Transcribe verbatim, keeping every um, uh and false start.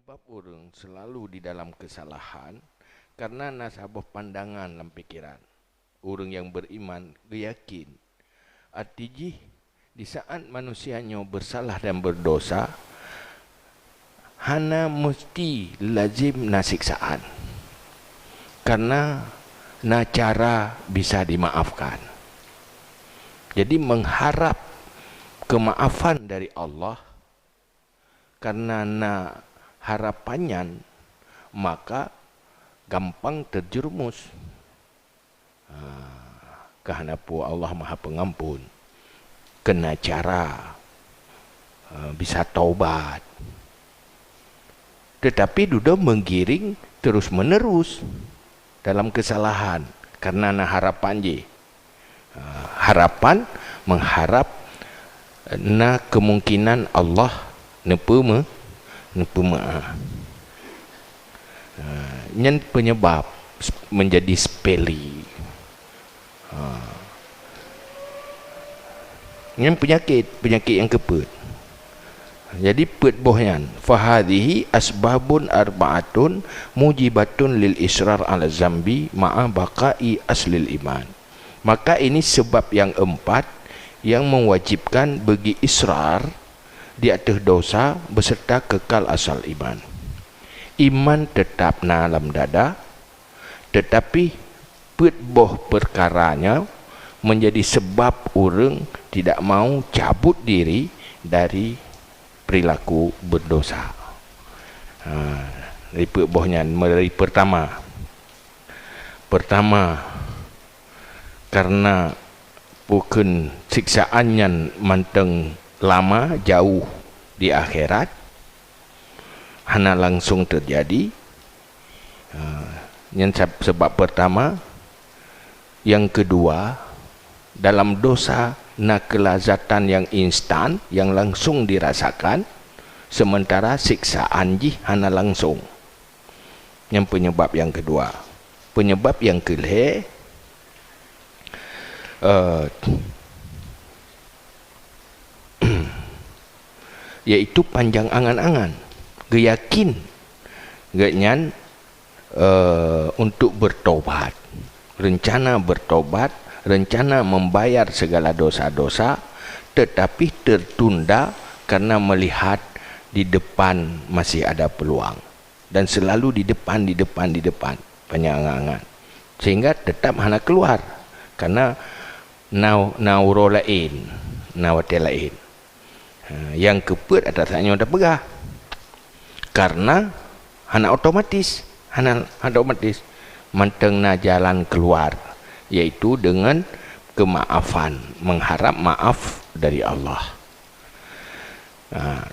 Sebab ureuëng selalu di dalam kesalahan karena na saboh pandangan lam pikiran. Ureuëng nyang beriman geuyakin, arti jih, di saat manusia nyoe bersalah dan berdosa, hana mesti lazim na siksaan, karena na cara bisa dimaafkan. Jadi, mengharap kemaafan dari Allah karena na harapan nyan, maka gampang terjerumus. Ha, keuhana Po Allah Maha Pengampun, keuhana cara, ha, bisa taubat. Tetapi dudoe menggiring terus-menerus dalam kesalahan karena na harapan jih. Ha, harapan, mengharap na kemungkinan Allah neupeume-, neupeumaaf. Ha, nyan penyebab menjadi sepele. Ha. Nyan penyakit, penyakit nyang keupeuet. Jadi, peuet boh nyan, fahadhihi asbabun arba'atun mujibatun lil israr ala zambi ma'a baqa'i aslil iman. Maka ini sebab yang empat yang mewajibkan bagi israr di ateueh dosa beserta kekal asal iman. Iman tetap na lam dada, tetapi peuet boh peukara nyoe menjadi sebab ureuëng tidak mau cabut diri dari perilaku berdosa. Ha, dari peuet boh nyan, dari pertama. Pertama, karena bukon siksaan nyan mantong lama, jauh di akhirat, hana langsung terjadi. Ha, nyan sab-, sebab pertama. Yang kedua, dalam dosa na kelazatan yang instan, yang langsung dirasakan, sementara siksaan jih hana langsung. Nyan penyebab yang kedua. Penyebab yang kelhée, eh, yaitu panjang angan-angan, geuyakin gobnyan, eh, untuk bertobat, rencana bertobat, rencana membayar segala dosa-dosa, tetapi tertunda karena melihat di depan masih ada peluang. Dan selalu di depan, di depan, di depan, panjang angan-angan. Sehingga tetap hana keluar, karena na, na uroe laén, na watée laén. Ha, nyang keupeuet atra saat nyoe tapeugah. Karena hana otomatis, hana, hana otomatis. Mantong na jalan keluar, yaitu dengan kemaafan, mengharap maaf dari Allah. Ha,